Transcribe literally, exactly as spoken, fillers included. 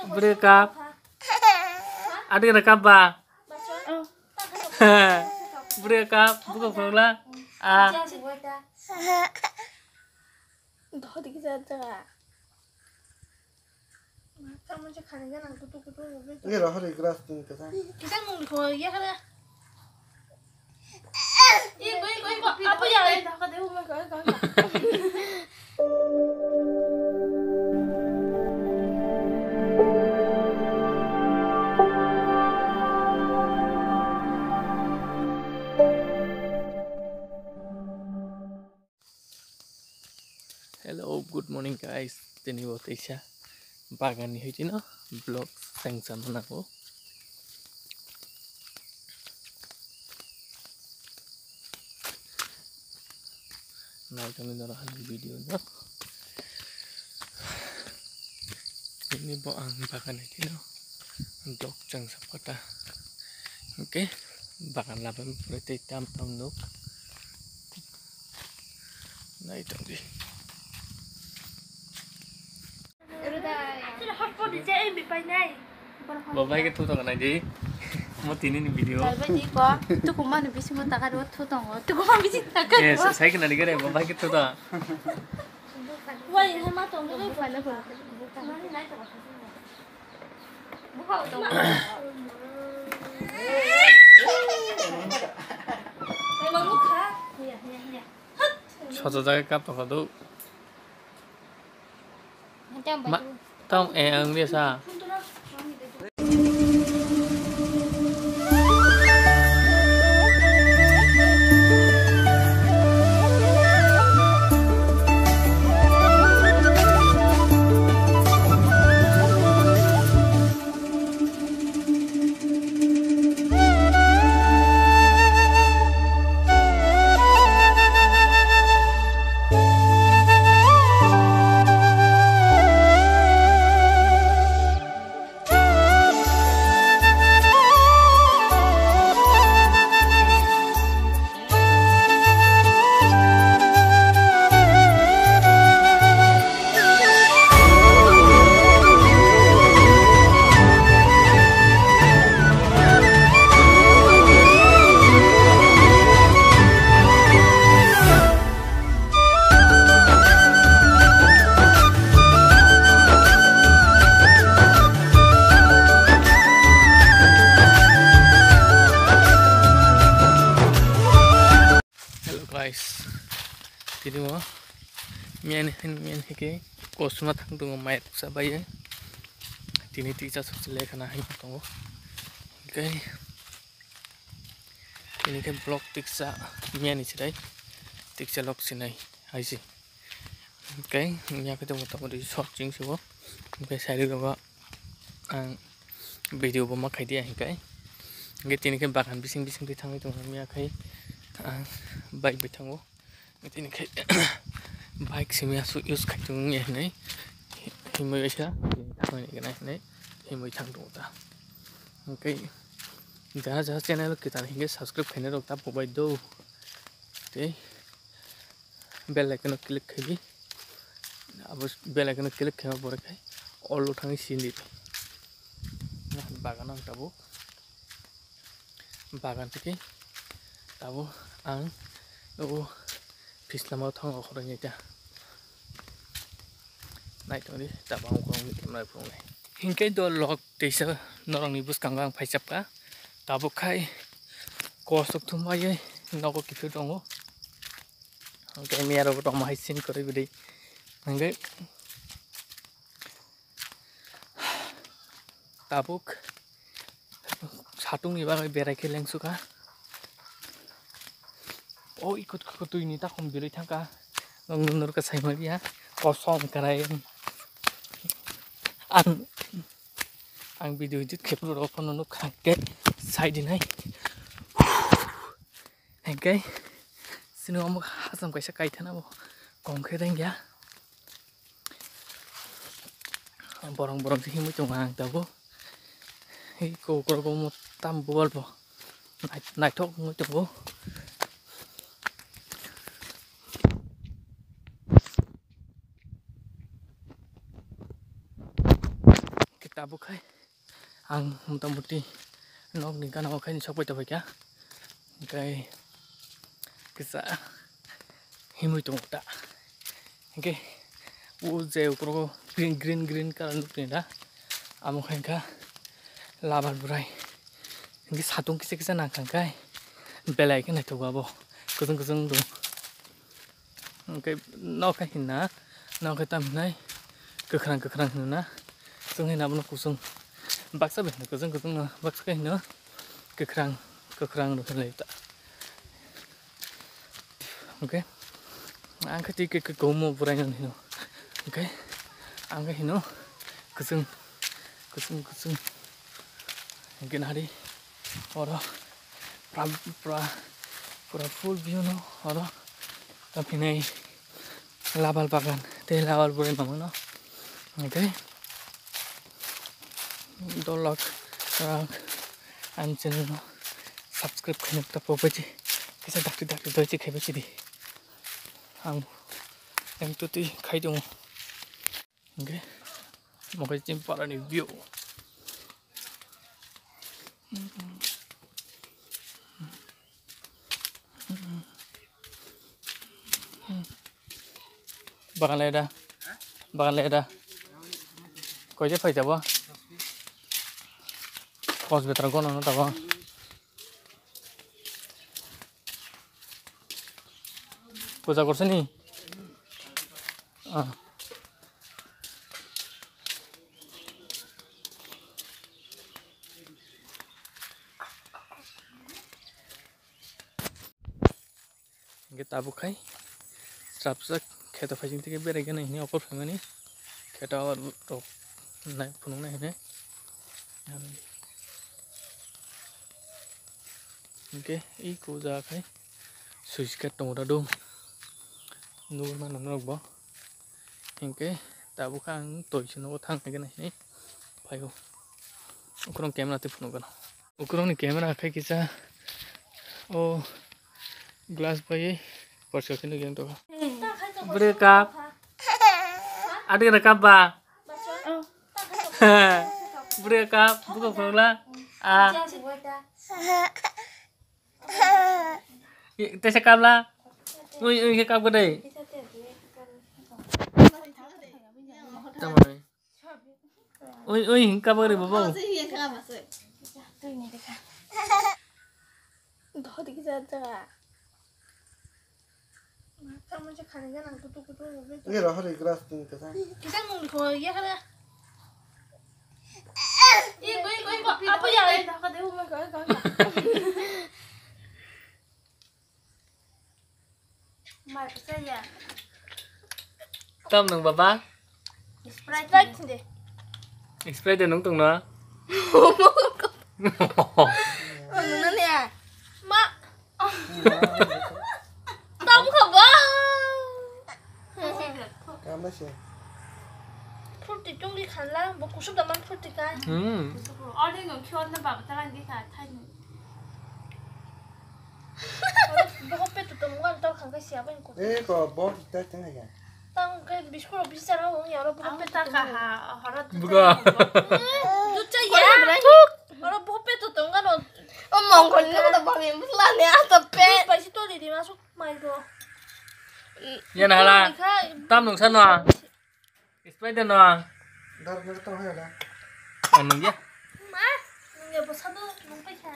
Bwrwi kap. Adi rekap ba. Bwrwi kap, buka phunukla. A. Ini rohor grass tingkasa. Hello, good morning guys. Tini bo teisa bagan ni hoi tino vlog sengsa no nango. Nai tongni doro hani video no. Tini bo ang bagan ni tino vlog sengsa kota. Okay, bagan laban pura tei tam tam nuk. Nai tongdi. Bo bai ke thu tong nai di. Mo tini ni video. Tuku mani bisingo taka do thu tongo. Tuku mani bisingo taka do. Eh, sai ke nani gare bo bai ke thu tong. Wai, hai ma tong. Sojo jaga kap tongkha do. Ma, tong, eh, ang biasa. Hello guys, tini mo miyan hin miyan hike kosma thang tongo mai ruksa bai. Tini tisa sukse lekha na hai tongo. Okay. Ini khe vlog tiksa miyani chwrai tiksa lok sinai hai se. Hwnkhe miya khe tongmo tongmo twi short chwng se o. Hwnkhe side o ang video bo ma khai di hwnkhe. Hwnkhe tini khe bagan bising bising twi thangwi tongo miya khai ang bike bai thango. Tini khai bike simi aswk use khai tongo wngya hinwi himwi waisa tini thangwi naiganai hinwi himwi thang tongo ta. Hwnkhe jaha jaha channel kwtal hinkhe subscribe khainai rok ta pobai do tei bell icon o click khaiwi abo bell icon o click khaima pore khai all o thangwi sindi bagano ang tabuk. Bagan tiki tabuk ang o phisla ma thang o khorang ita nai tongdi tabuk ang khorang ni camera phunuknai. Hinkhe do lok teisa norokni bwskango ang phaichapka tabuk khai kosok thumbai nogo kiphil tongo. Hinkhe miya rok tongma hai sin kwrwi bwdwi hinkhe. Tabuk satung ni bagwi berai khe lengsukha. O ikut kutui ni takhum birui thangkha. Ang nurka saimaliya. Kosom karai. Ang, ang video edit khe phuru rok phano nukha khe sai dinai. Hingke sini omo hasam kaisa kaithana bo kongkhe rengya. Borong borong se himui tongo ang tabuk. Hei kokrok omo tam bubal bo nai-, naithok wngwi tongo. Hingke Abo khai ang motamuti nokni gana o khai sok pai ta paikha. Hingke kisa himui tongo ta. Hingke o je ukrogo green, green, green colour nukni da. Amo khai kha labar bwrai. Hingke satung kisa kisa nang kha khai belai khe naithogo abo. Kwchwng kwchwng dong. Hingke nokha hinna, nokha tam hinai kwkhrang kwkhrang hinna. Chwng hinna abono kwchwng. Baksa bai hinna kwchwng kwchwng no, baksa khe hinna kwkhrang kwkhrang rw hinlai ta. Hingke ang khe twi khe kwkoumo bwrwi no hino. Hingke ang khe hino kwchwng kwchwng kwchwng. Hingke nari oro pura pura pura full view no oro. Taphinai labal bagan tei labal bwrwi mamano. Hingke dolok ang channel no subscribe khaina ta pobaiji kisa dakti dakti doichi khaibaiji di. Ang yang tuti khai tongo. Hingke mokai chini parani view. Bagan leda, bagan leda. Koi je phai jabo. Kos betra gono no tabo. Puja korsini? Ah. Hingke tabuk khai srapsa kheto phaising tike berai gana hini offer phaimani kheto rok nai phunuknai hini. Hingke iko jaga khai switch gate tongo da do nugui mano norok bo. Hingke tabuk ang toi se nogo thang nai gana hini phaio. Ukurung camera twi phunuk gana. Ukurungni camera khe kisa o glass bai porsa khe nukjak tongkha. Bwrwi kap. Adi na kap ba? Bwrwi kap, buka phunukla. A. Tesa kapla. Ui, ui, khe kap gede. Tamai. Ui, ui, hingka bagri bobo. Ini rohor grass tu kata. Kita mung ko ya kada. Iko, iko, iko. Apa ya? Mai pisa ya. Tam nung baba? Sprite. Sprite de nung tong na? Nung na ya? Ma. Tam kha ba. Kam na se. Fruity tong di khan la, bo kusuk da man fruity ka. Hmm. Ode no khior na baba ta di kha thai. Boho petu tong wan tor khang kai sia bai ko. Eh, ko, bo ta teng ya. Tang kai biskut ro bisa ra wong ya ro boho petu ta tong ka wan. Ha, horo tu. Buka. Eh, ducha ya. Oro boho petu tong kan. O mongkol ni ko da ba mi busla ne ata pe. Pai si to di di masuk mai do. Ya na hala. Tam nung sa no. Sprite no. Dar nang tong ya da. Anung ya. Ma, nung ya bosa do nung pai kha.